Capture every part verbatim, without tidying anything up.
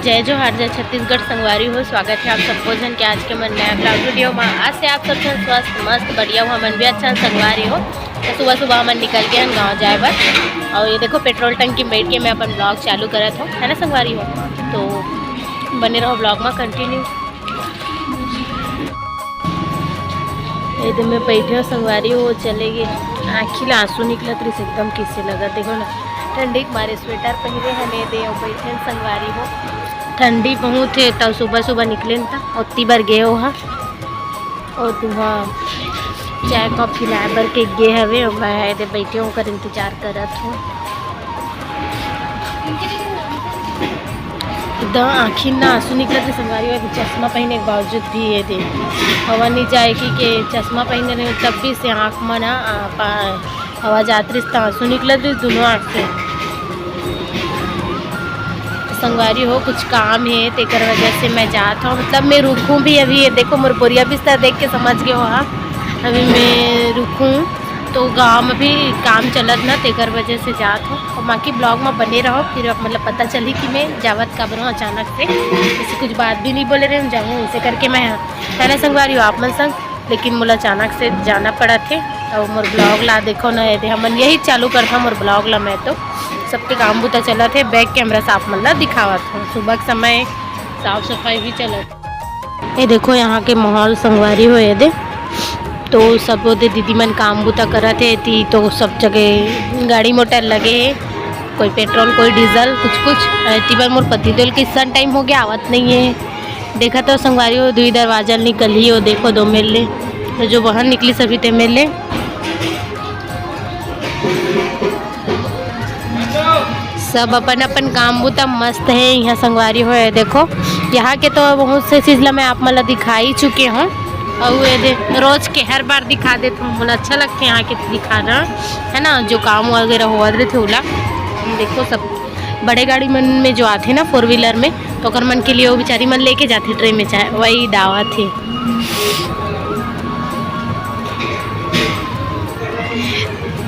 जय जोहार, जय छत्तीसगढ़ संगवारी हो। स्वागत है आप सबको झन के आज के मन नया ब्लॉग वीडियो में। आस हे आप सब झन स्वस्थ, मस्त, बढ़िया हो, हमन भी अच्छा संगवारी हो। तो सुबह सुबह हमन निकल गए हैं गाँव जाए बर। और ये देखो, पेट्रोल टंकी में बैठ के मैं अपन ब्लॉग चालू करत हूँ, है ना संगवारी हो। तो बने रहो ब्लॉग में कंटिन्यू। ये दे मैं बैठे हूँ संगवारी हो, चले गए। आँखी ला आंसू निकलत रहिस, एकदम किसे लगत, देखो ना, ठंडी के मारे स्वेटर पहिरे हन ये दे, अउ बैठे हन संगवारी हो। ठंडी बहुत हे, तब सुबह सुबह निकले न, त ओती बर गए हो हा। और तुहा चाय कॉफी लाए बर के गे हवे, और मैं ये दे बैठे हूँ, ओकर इंतजार करत हूँ। एकदम आँखी ना आंसू निकलत हे संगवारी हो, अभी चश्मा पहिने के बावजूद भी ये दे हवा नहीं जाए कि के चश्मा पहिने रहे तब भी से आँख में ना आ, पा, हवा जात रहिस त आंसू निकलत रहिस दोनों आँख से। संगवारी हो, कुछ काम है, तेकर वजह से मैं जात हूँ, मतलब मैं रुकूँ भी अभी। ये देखो, मोर बोरिया बिस्तर देख के समझ गए हो हा, अभी मैं रुकूँ। तो गांव में भी काम चलत ना, तेकर वजह से जात हूँ। और बाकी ब्लॉग में बने रहो, फिर मतलब पता चली कि मैं जावत काबर हूँ अचानक से। जैसे कुछ बात भी नहीं बोले रहे, हम जाऊँ, इसे करके मैं, है ना संगवारी हो, आप मन संग, लेकिन मोला अचानक से जाना पड़त हे। और मोर ब्लॉग ला देखो ना, ये दे हमन यही चालू करत हन मोर ब्लॉग ला। मैं तो सबके काम बुता चलत हे, बैक कैमरा से आप मन ला दिखावत हूँ। सुबह के समय साफ सफाई भी चलत। ये देखो यहाँ के माहौल संगवारी हो, ये दे तो सब वो दे दीदी मन काम बुता करत हे, ती तो सब जगह गाड़ी मोटर लगे हे, कोई पेट्रोल, कोई डीजल, कुछ कुछ। एती बर मोर पति देव ल किसन टाइम हो गया, आवत नहीं है। देखा तो संगवारी हो, दुई दरवाजा निकली हो, देखो दो मेर ले, तो जो बाहर निकली सभी ते मेर ले। सब अपन अपन काम बुता मस्त है यहाँ संगवारी हो। ये देखो, यहाँ के तो बहुत से चीज ला मैं आप मन ला दिखा ही चुके हूँ। और ये दे, रोज के हर बार दिखा देत हूँ, मोला अच्छा लगता है यहाँ के दिखाना, है ना, जो काम वगैरह होवत रहिथे ओला। देखो, सब बड़े गाड़ी मन में जो आथे ना, फोर व्हीलर में, तो ओकर मन के लिए वो बेचारी मन लेके जाथे ट्रे में, चाहे वही दावत हे।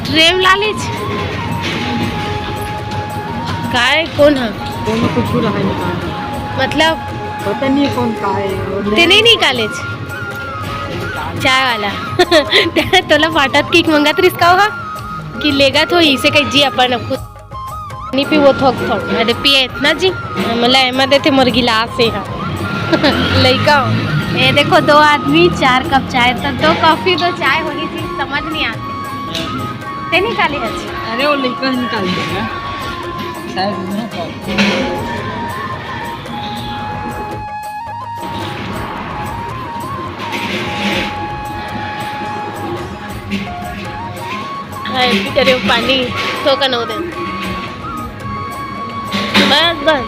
ट्रे में लालिच। काय, कौन है? कोनो कुछ रहा नहीं का। मतलब? पता नहीं कौन का है, वो ते नहीं निकालेच? चाय वाला। तोला फाटत की मंगत रिस का होगा? कि लेगा तो इसे कही जी अपन खुद। नहीं पीवो थोक थोक। अरे पिए इतना जी। मला एमा देथे मोर गिलास हे हा। लइका हो। ये देखो दो आदमी चार कप चाय, तो दो कॉफी दो चाय होही जी, समझ नहीं आते। ते निकाली हच। अरे वो लइका निकाल देगा। शायद उन्होंने कॉफी। हाँ, पी करे पानी, थोकन हो दे। बस, बस।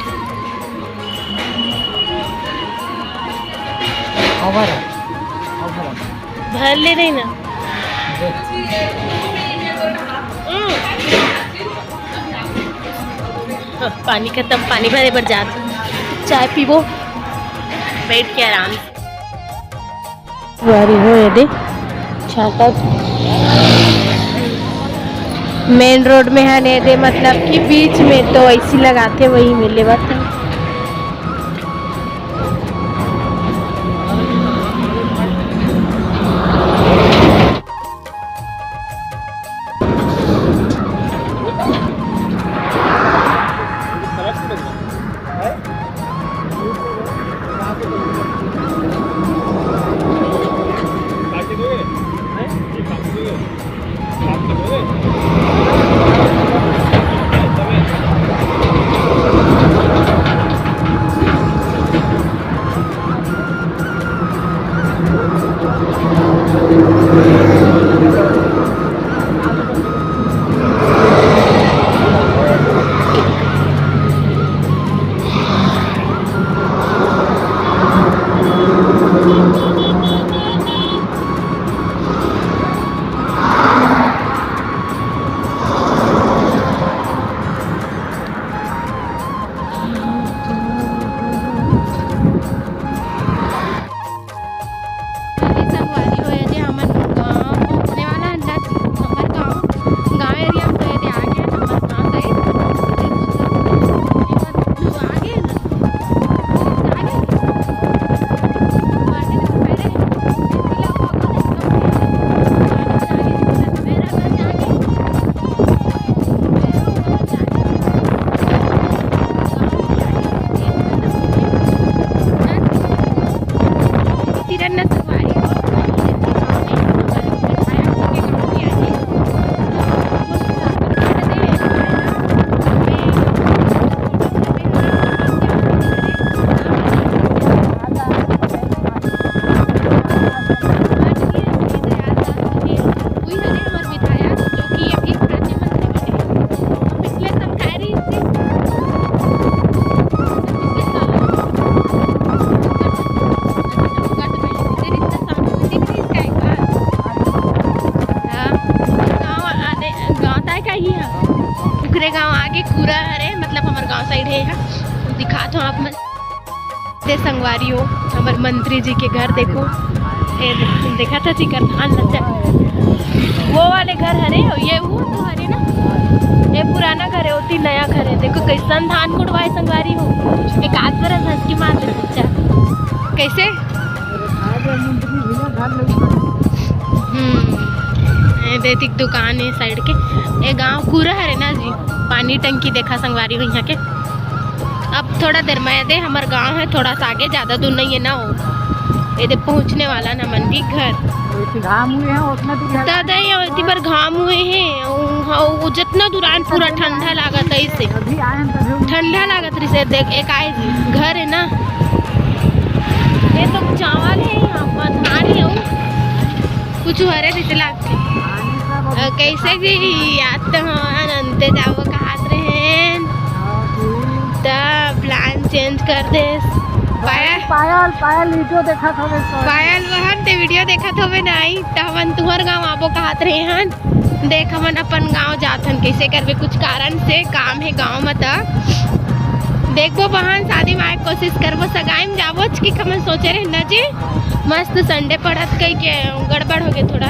Over है, over है। भर ले रही ना। देख। हम्म। हाँ, पानी खत्म, पानी भरे बर जात। चाय पीबो बैठ के आराम से। वारी हो ये दे छाता। मेन रोड में है ने दे, मतलब कि बीच में तो ऐसी लगाते, वही मिले बात। तिरन्ना संगवारी हो। वही हरे हमर विधायक, जो कि अभी राज्य मंत्री बने। पिछले सरकारी से, पिछले साल, हाँ, गाँव आने, गाँव ताय का ही है। कुकरे गाँव आगे कूरा हरे, मतलब हमर गाँव side है, दिखात हो आप मन। दे संगवारी हो, हमर मंत्री जी के घर देखो। ए दे-, देखा था जी, कर धान लग जाए। वो वाले घर हरे, ये वो तो हरे ना, ये पुराना घर है, ओती नया घर है। देखो कैसन धान कुड़वाए संगवारी हो, एक आध बरस हंस की मार दे बच्चा। कैसे? हम्म, ये देख दुकान है side के। ये गांव कूरा हरे ना जी, पानी टंकी देखा संगवारी हो यहाँ के। अब थोड़ा देर में दे, हमर गांव है थोड़ा सा आगे, ज्यादा दूर नहीं है ना हो। ये दे पहुंचने वाला ना मन भी घर। घाम हुए हैं, उतना दूर है। दादा, ये इतनी बार घाम हुए हैं, उ-, हाँ, वो जितना दुरान पूरा ठंडा लागत है इससे। अभी आए हैं तभी। ठंडा लागत रही से। देख, एक आए घर है ना, ये तो चावल है, यहाँ पर धान है, वो कुछ हरे रिस लागथे। अ, कैसे जी? याद तो हमन अंते जाबो कहत रहेन, त plan change कर देस। पायल, पायल, पायल video देखत हवे, sorry। पायल बहन ते video देखत हवे नहीं, त हमन तुहर गांव आबो कहत रहे हन। देख, हमन अपन गांव जात हन, कैसे करबे, कुछ कारण से काम है गांव में, त देखबो बहन, शादी में आए कोशिश करबो, सगाई में जाबो, कि हमन सोचे रहे न जी। मस्त Sunday पड़त कही के गड़बड़ हो गए थोड़ा।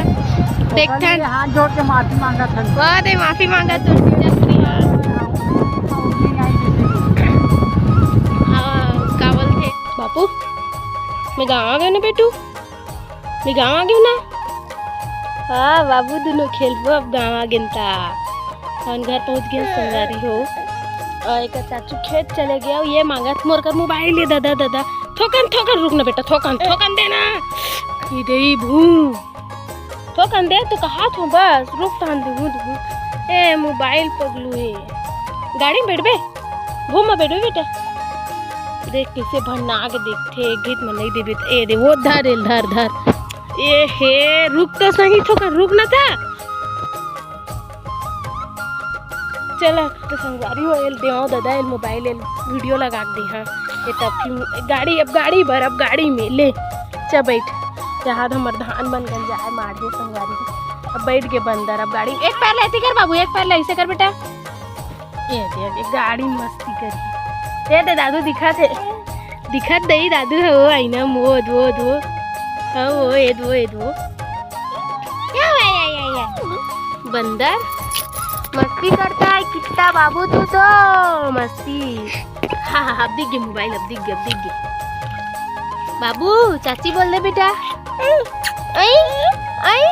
देखथन। हाथ जोड़ के माफी मांगत हन। वाह दे, माफी मांगत हन। हाँ, का बोलथे? बापू, मैं गाँव आ गए ना बेटू, मैं गाँव आ गए ना। हाँ बाबू, दोनों खेलबो अब गाँव आ गए ता। हम घर पहुँच गए संगवारी हो। और एक चाचू खेत चले गए, ये मांगत मोर कर मोबाइल है, दादा, दादा। थोकन, थोकन, रुक ना बेटा, थोकन, थोकन देना। ये दे भू। थोकन दे, तो कहा थो बस, रुक तान दू, दू। ए, मोबाइल पगलू है। गाड़ी में बैठबे? भू में बैठबे बेटा? देख कैसे भन्ना के देखथे, गीत में नहीं देबे त। ए दे, वो धर, ए, धर, धर। ए हे, रुक तो सही थोकन, रुक ना था। चला, तो संगवारी हो, एल देवाओ दादा, एल मोबाइल, एल video लगा के दे, हाँ। ये तब फिर गाड़ी, अब गाड़ी भर, अब गाड़ी में ले। चल बैठ। जहाँ हमर धान बन गन जाए, मार दे संगवारी हो। अब बैठ के बंदर, अब गाड़ी, एक पैर ले ऐसे कर बाबू, एक पैर ले ऐसे कर बेटा। ये दे, ये गाड़ी मस्ती करी। ये दे दादू दिखत हे। दिखत दई दादू हे, वो आईना, वो, वो, वो। हाँ, वो, एद, वो, एद, वो। या, या, या, या, या। बंदर, मस्ती करता है कितना बाबू तू तो, मस्ती। हाँ, हाँ, हाँ, अब दिख गए मोबाइल, अब दिख गए, अब दिख गए। बाबू, चाची बोल दे बेटा। आई, आई।